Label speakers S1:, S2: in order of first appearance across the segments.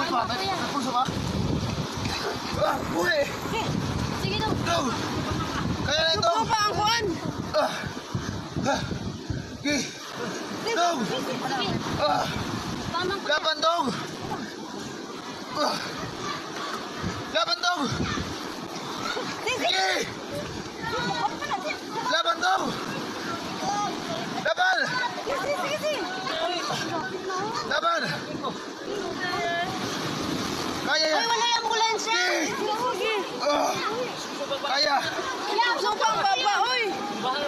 S1: Pulso ba? Pulso ba? Ah, buhi!
S2: Sige dong.
S1: Dong! Kaya na ito!
S3: Pa ang kuan.
S1: Ah! Ah! Okay! Dong!
S2: Sige.
S1: Ah!
S2: Pamang ko.
S1: Laban, dong! Ah! Laban, dong! Sige! Laban, dong! Laban! Laban! Kaya
S2: Uy,
S1: yan!
S2: wala yung ambulansya.
S1: Sige! Ah! Kaya!
S3: Sopa ang baba, oy.
S1: Ah!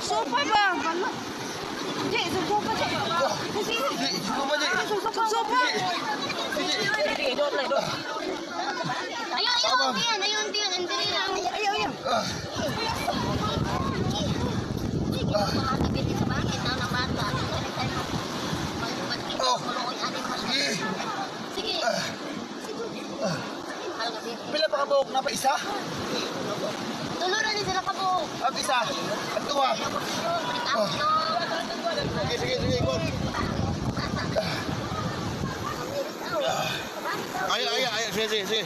S3: Sopa ba?
S2: Di, susupa siya.
S1: Sige! Sige pa, sige!
S3: Sopa.
S1: Sige!
S2: Ayaw, ayaw, yan. Ayaw, yan. Andali lang.
S3: Ayaw, ayaw.
S1: Ah! Oh. Sige!
S2: Sige.
S1: Pila pa ka buhok na pa isa?
S2: Tuluran ni sila kabuok.
S1: Ang isa! Ang tuwa! Oh. Sige, sige, sige, ikot.
S4: Ay, ay, ay, sige, sige, sige.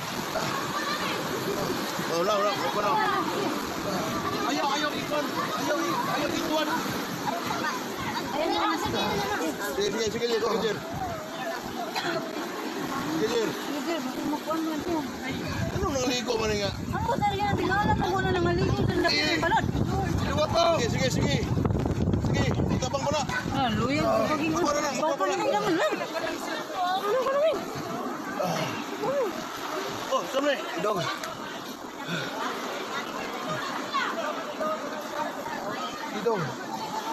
S4: Wala, wala, wala na. Ayaw, ayaw, ikon. Ayaw, ayaw, ikuan. Sige, sige, sige, sige, sige. Sige, sige. Anong nangaligo man nga?
S3: Ang talaga, tingala ko na nangaligo sa balot.
S1: Luwa to!
S4: Sige, sige, sige. Sige, itabang ko na.
S3: Ah, luya ko paging
S4: Ako na lang, ako na lang.
S3: naman lang. Ano ka naman?
S4: Oh, samle.
S1: Dong! Dong!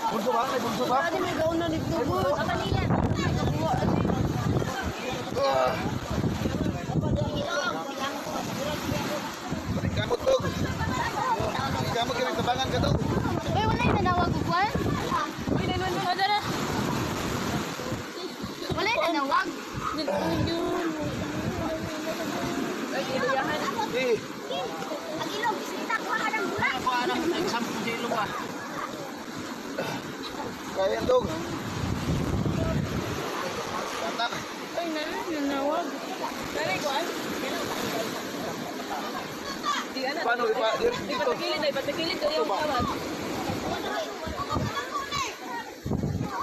S1: Bunso ba? May bunso ba?
S3: Adi may gauna ni Dugo.
S1: Ah! Kamot, dog! Kamot kami tabangan ka, dog!
S2: Uy, wala yung nanawag ko, Kwan? Wala yung nanawag.
S1: Eh!
S2: Ang ilong, bisita ko ka ng bula.
S1: Kaya yan, dog! Tatak!
S3: Ay, na, nanawag.
S1: Paano ipa? Dito!
S3: Patakilid ay, patakilid daw yung tawag.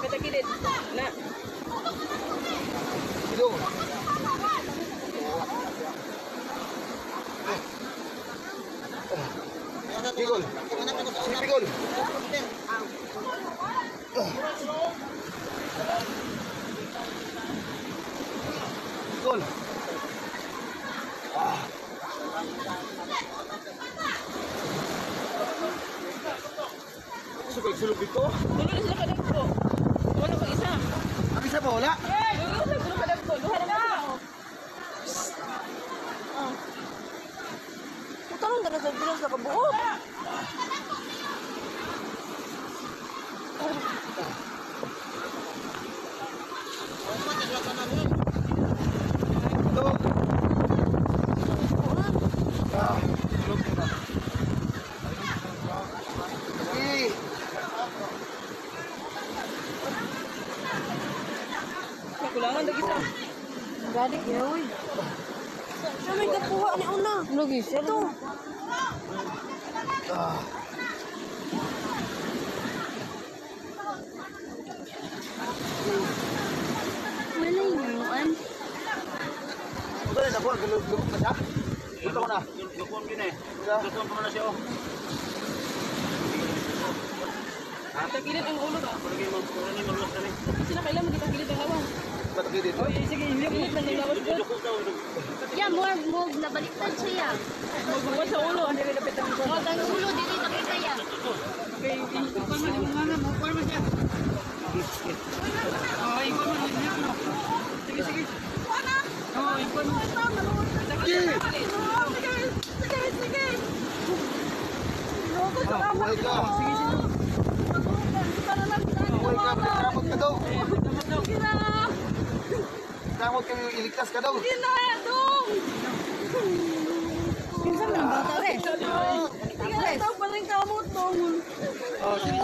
S3: Patakilid. Na.
S1: Dong! Pigol! Sige, Pigol! Pigol! Ah! Gusto ko sulog dito?
S3: Tulo na sila kadagko. Wala pang isa.
S1: Ang isa pa wala?
S3: Tulo na sila kadagko. Duha na lang. Utanong dala sa bilang sa kabuok.
S1: Dog! Ah, sulog na. Sige!
S3: Kulangan dag isa. Gadik yoy. Siya may nakuha ni una. Lagi siya. Ito.
S1: Ah.
S2: Wala yung nanuan.
S1: Ito na, nakuha. Lubog na siya? Ito ko na.
S4: Lukuan din eh.
S1: Wala.
S4: Lukuan ko na siya, oh.
S3: Tagilid ang ulo ba?
S4: Palagay mo, palagay mo, palagay mo.
S3: Sila kailangan magitagilid ang lawas.
S1: Patakilid.
S3: Sige, gilid lang ang lawas ko.
S2: Yeah, more move. Nabaliktad siya.
S3: Magbukas sa ulo.
S2: Oh, ang ulo, dili nakita ya.
S1: Sige! Ah, buhay ka. Buhay ka, kamot ka daw. Kamot kami iligtas ka daw.
S3: Kinsa man ang bata re? Sige, pa rin kamot dong.
S1: Oh, sige.